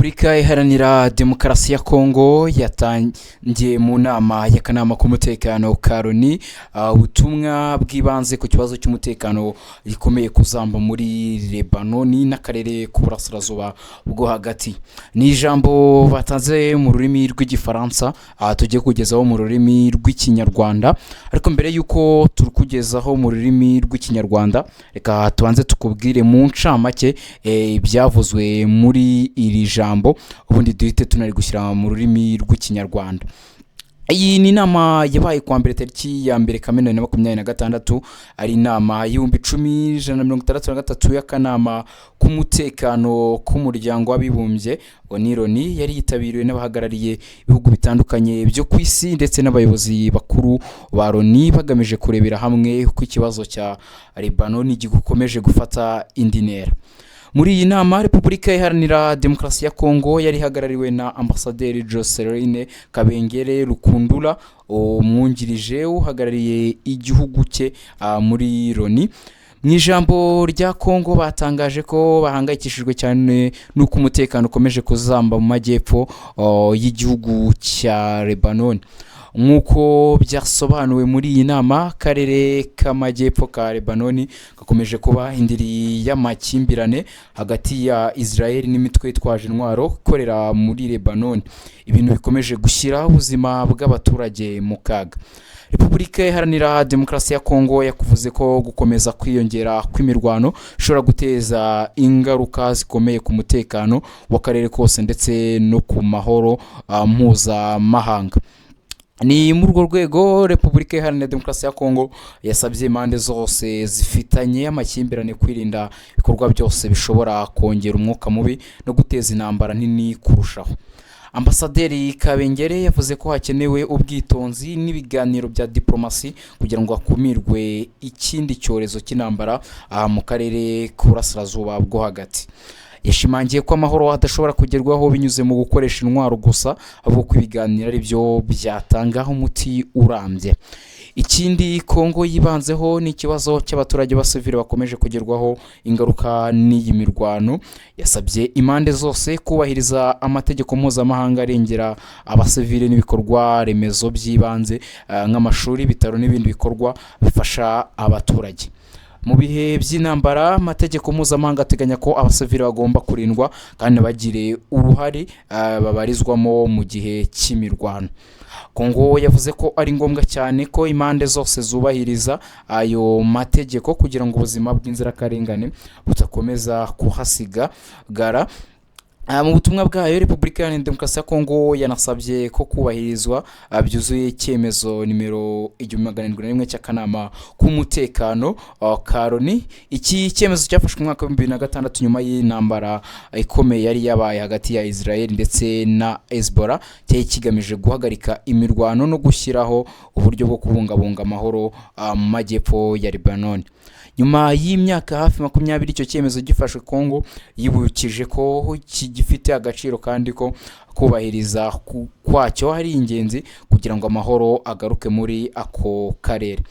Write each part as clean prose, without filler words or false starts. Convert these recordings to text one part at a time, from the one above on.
Repubulika Iharanira Demokarasi ya Kongo yatangiye mu nama y'akanama k'umutekano ka Loni ubutumwa bw'ibanze ku kibazo cy'umutekano gikomeye kuzamba muri Lebanoni n'akarere k'uburasirazuba bwo hagati. Ni ijambo batanze mu rurimi rw'Igifaransa, tugiye kugezaho mu rurimi rw'Ikinyarwanda. Ariko mbere y'uko turukugezaho mu rurimi rw'Ikinyarwanda, reka tubanze tukubwire mu ncamake ibyavuzwe muri iri jambo, ubundi duhite tunari gushyira mu rurimi rw'Ikinyarwanda. Iyi ni inama yabaye kuwa mbere, tariki ya 1 Kamena 2026, ari inama y'10,163 y'akanama k'umutekano k'Umuryango w'Abibumbye ngo ni Loni. Yari yitabiriwe n'abahagarariye ibihugu bitandukanye byo ku isi ndetse n'abayobozi bakuru ba Loni, bagamije kurebera hamwe uko ikibazo cya Lebanoni gikomeje gufata indi ntera. Muri iyi nama, Repubulika Iharanira Demokarasi ya Kongo yari ihagarariwe na Ambasaderi Joseline Kabengere Rukundura, umwungirije uhagarariye igihugu cye muri Loni. Mu ijambo rya Kongo, batangaje ko bahangayikishijwe cyane n'uko umutekano ukomeje kuzamba mu majyepfo y'igihugu cya Lebanon. Nk'uko byasobanuwe muri iyi nama, akarere k'amajyepfo ka Lebanoni gakomeje kuba indiri y'amakimbirane hagati ya Israel n'imitwe itwaje intwaro ikorera muri Lebanoni, ibintu bikomeje gushyira ubuzima bw'abaturage mu kaga. Repubulika Iharanira Demokarasi ya Kongo yakuvuze ko gukomeza kwiyongera kw'imirwano ishobora guteza ingaruka zikomeye ku mutekano w'akarere kose ndetse no ku mahoro mpuzamahanga. Ni muri urwo rwego Repubulika Iharanira Demokarasi ya Kongo yasabye impande zose zifitanye amakimbirane kwirinda ibikorwa byose bishobora kongera umwuka mubi no guteza intambara nini kurushaho. Ambasaderi Kabengere yavuze ko hakenewe ubwitonzi n'ibiganiro bya diporomasi kugira ngo hakumirwe ikindi cyorezo cy'intambara mu karere k'uburasirazuba bwo hagati. Yashimangiye ko amahoro adashobora kugerwaho binyuze mu gukoresha intwaro gusa, ahubwo ko ibiganiro ari byo byatanga umuti urambye. Ikindi Kongo yibanzeho ni ikibazo cy'abaturage b'abasivili bakomeje kugerwaho ingaruka n'iyi mirwano. Yasabye impande zose kubahiriza amategeko mpuzamahanga arengera abasivili n'ibikorwa remezo by'ibanze, nk'amashuri, ibitaro n'ibindi bikorwa bifasha abaturage. Mu bihe by'intambara, amategeko mpuzamahanga ateganya ko abasivili bagomba kurindwa kandi bagire uruhare babarizwamo mu gihe cy'imirwano. Kongo yavuze ko ari ngombwa cyane ko impande zose zubahiriza ayo mategeko kugira ngo ubuzima bw'inzirakarengane budakomeza kuhasigagara. Mu butumwa bwayo, Repubulika Iharanira Demokarasi ya Kongo yanasabye ko kubahirizwa byuzuye icyemezo nimero 1701 cy'akanama k'umutekano ka Loni. Iki cyemezo cyafashwe mu mwaka wa 2006 nyuma y'intambara ikomeye yari yabaye hagati ya Israel ndetse na Hezbollah. Cyari kigamije guhagarika imirwano no gushyiraho uburyo bwo kubungabunga amahoro mu majyepfo ya Lebanon. Nyuma y'imyaka hafi 20 icyo cyemezo gifashwe, Kongo yibukije ko gifite agaciro kandi ko kubahiriza kwacyo ari ingenzi kugira ngo amahoro agaruke muri ako karere.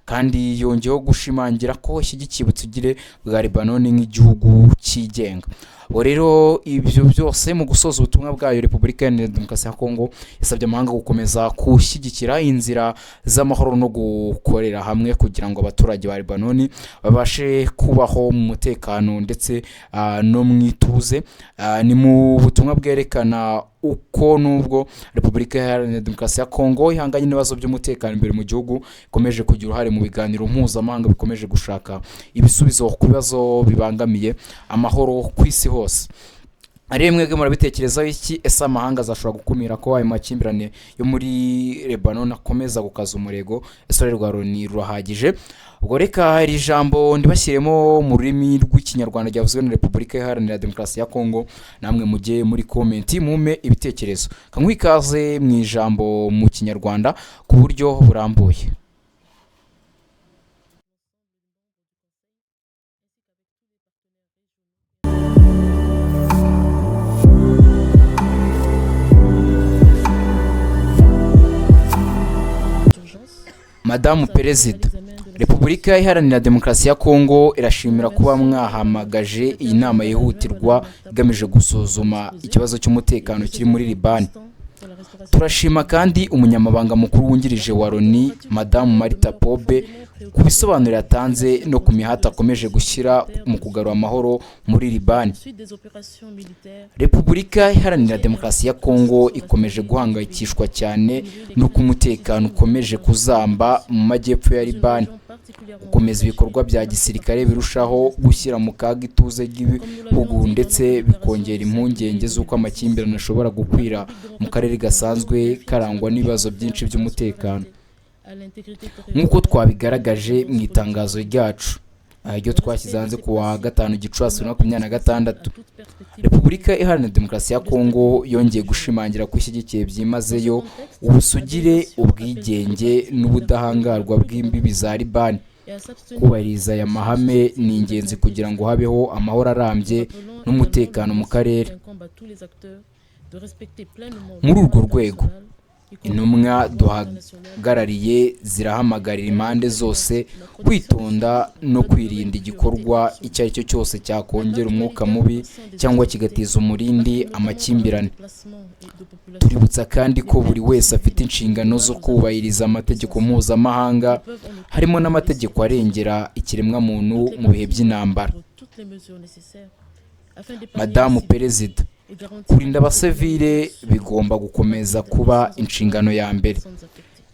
Kandi yongeyeho gushimangira ko ishyigikiye ubusugire bwa Lebanon nk'igihugu cyigenga. Ubwo rero ibyo byose, mu gusoza ubutumwa bwayo, Repubulika Iharanira Demokarasi ya Kongo yasabye amahanga gukomeza gushyigikira inzira z'amahoro no gukorera hamwe kugira ngo abaturage ba Lebanoni babashe kubaho mu mutekano ndetse no mu ituze. Ni mu butumwa bwerekana uko nubwo Repubulika Iharanira Demokarasi ya Kongo ihanganye n'ibibazo by'umutekano imbere mu gihugu, ikomeje kugira uruhare mu biganiro mpuzamahanga bikomeje gushaka ibisubizo ku bibazo bibangamiye amahoro ku isi hose. Ari mwebwe murabitekerezaho iki? Ese amahanga azashobora gukumira ko ayo makimbirane yo muri Lebanon akomeza gukaza umurego? Ese uruhare rwa Loni rurahagije? Ubwo reka iri jambo ndibashyiremo mu rurimi rw'Ikinyarwanda ryavuzwe na Repubulika Iharanira Demokarasi ya Kongo, namwe mujye muri comment mumpe ibitekerezo. Kanguhe ikaze mu ijambo mu Kinyarwanda ku buryo burambuye. D'urgence. Madamu Perezida, Repubulika Iharanira Demokarasi ya Kongo irashimira kuba mwahamagaje iyi nama yihutirwa igamije gusuzuma ikibazo cy'umutekano kiri muri Libani. Turashima kandi Umunyamabanga Mukuru Wungirije wa Loni, Madamu Martha Pobe, ku bisobanuro yatanze no ku mihati akomeje gushyira mu kugarura amahoro muri Libani. Repubulika Iharanira Demokarasi ya Kongo ikomeje guhangayikishwa cyane n'uko umutekano ukomeje kuzamba mu majyepfo ya Libani. Gukomeza ibikorwa bya gisirikare birushaho gushyira mu kaga ituze ry'ibihugu ndetse bikongera impungenge z'uko amakimbirane ashobora gukwira mu karere gasanzwe karangwa n'ibibazo byinshi by'umutekano. Nk'uko twabigaragaje mu itangazo ryacu ryo twashyize hanze ku wa 5 Gicurasi 2026, Repubulika Iharanira Demokarasi ya Kongo yongeye gushimangira ko ishyigikiye byimazeyo ubusugire, ubwigenge n'ubudahangarwa bw'imbibi za Libani. Kubahiriza aya mahame ni ingenzi kugira ngo habeho amahoro arambye n'umutekano mu karere. Muri urwo rwego, intumwa duhagarariye zirahamagarira impande zose kwitonda no kwirinda igikorwa icyo ari cyo cyose cyakongera umwuka mubi cyangwa kigateza umurindi amakimbirane. Tuributsa kandi ko buri wese afite inshingano zo kubahiriza amategeko mpuzamahanga, harimo n'amategeko arengera ikiremwamuntu mu bihe by'intambara. Madamu Perezida, kurinda abasivile bigomba gukomeza kuba inshingano ya mbere.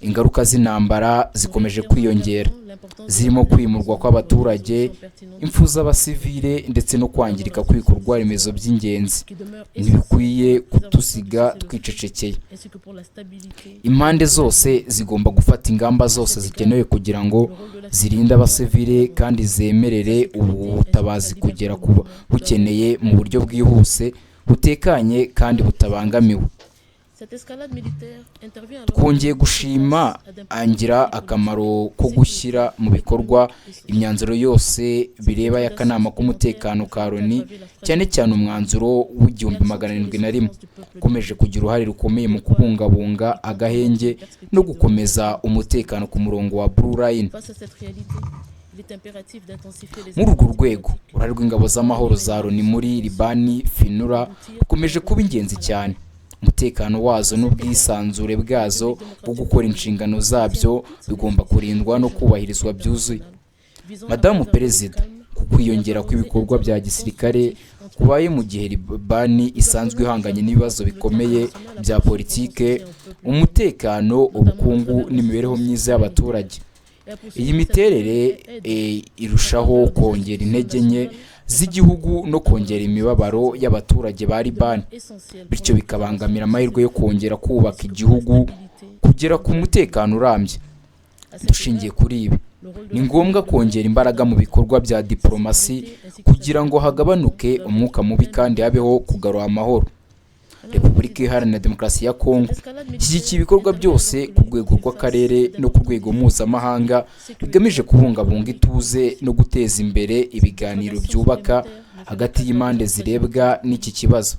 Ingaruka z'intambara zikomeje kwiyongera, zirimo kwimurwa kw'abaturage, impfu z'abasivile ndetse no kwangirika kw'ibikorwa remezo by'ingenzi, ntibikwiye kudusiga twicecekeye. Impande zose zigomba gufata ingamba zose zikenewe kugira ngo zirinde abasivile kandi zemerere ubutabazi kugera ku bukeneye mu buryo bwihuse, butekanye kandi butabangamiwe. Twongeye gushima angira akamaro ko gushyira mu bikorwa imyanzuro yose bireba y'akanama k'umutekano ka Loni, cyane cyane umwanzuro w'1701, ukomeje kugira uruhare rukomeye mu kubungabunga agahenge no gukomeza umutekano ku murongo wa Blue Line. Muri urwo rwego, uruhare rw'ingabo z'amahoro za Loni muri Libani, FINURA, rukomeje kuba ingenzi cyane. Umutekano wazo n'ubwisanzure bwazo bwo gukora inshingano zabyo bigomba kurindwa no kubahirizwa byuzuye. Madamu Perezida, ku kwiyongera kw'ibikorwa bya gisirikare kubaye mu gihe Libani isanzwe ihanganye n'ibibazo bikomeye bya politike, umutekano, ubukungu n'imibereho myiza y'abaturage, iyi miterere irushaho kongera intege nke z'igihugu no kongera imibabaro y'abaturage ba Libani, bityo bikabangamira amahirwe yo kongera kubaka igihugu kugera ku mutekano urambye. Dushingiye kuri ibi, ni ngombwa kongera imbaraga mu bikorwa bya diporomasi kugira ngo hagabanuke umwuka mubi kandi habeho kugarura amahoro. Repubulika Iharanira Demokarasi ya Kongo ishyigikiye ibikorwa byose ku rwego rw'akarere no ku rwego mpuzamahanga bigamije kubungabunga ituze no guteza imbere ibiganiro byubaka hagati y'impande zirebwa n'iki kibazo.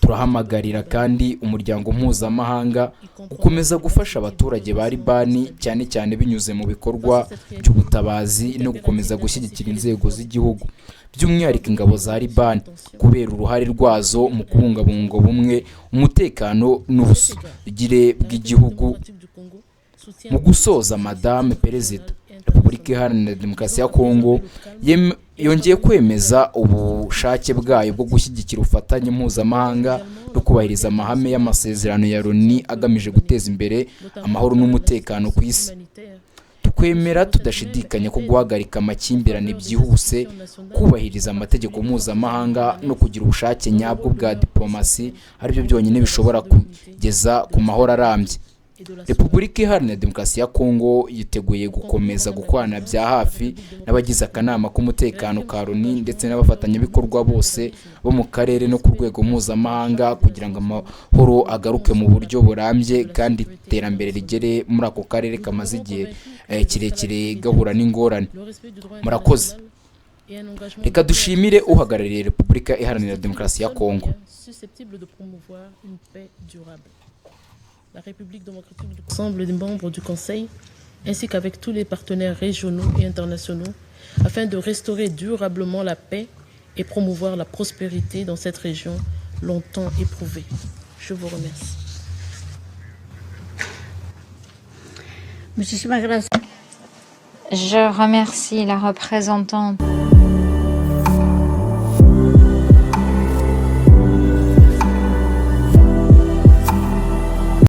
Turahamagarira kandi umuryango mpuzamahanga gukomeza gufasha abaturage ba Libani, cyane cyane binyuze mu bikorwa by'ubutabazi, no gukomeza gushyigikira inzego z'igihugu, by'umwihariko ingabo za Libani, kubera uruhare rwazo mu kubungabunga ubumwe, umutekano n'ubusugire bw'igihugu. Mu gusoza, Madame Perezida, Repubulika Iharanira Demokarasi ya Kongo yongeye kwemeza ubushake bwayo bwo gushyigikira ubufatanye mpuzamahanga no kubahiriza amahame y'amasezerano ya Loni agamije guteza imbere amahoro n'umutekano ku isi. Twemera tudashidikanya ko guhagarika amakimbirane byihuse, kubahiriza amategeko mpuzamahanga no kugira ubushake nyabwo bwa diporomasi aribyo byonyine bishobora kugeza ku mahoro arambye. Repubulika Iharanira Demokarasi ya Kongo yiteguye gukomeza gukorana bya hafi n'abagize akanama k'umutekano ka Loni ndetse n'abafatanyabikorwa bose bo mu karere no ku rwego mpuzamahanga kugira ngo amahoro agaruke mu buryo burambye kandi iterambere rigere muri ako karere kamaze igihe kirekire gahura n'ingorane. Murakoze. Reka dushimire uhagarariye Repubulika Iharanira Demokarasi ya Kongo. La République démocratique du Ensemble des membres du Conseil. ainsi qu'avec tous les partenaires régionaux et internationaux, afin de restaurer durablement la paix et promouvoir la prospérité dans cette région longtemps éprouvée. Je vous remercie. Muchísimas gracias. Je remercie la représentante.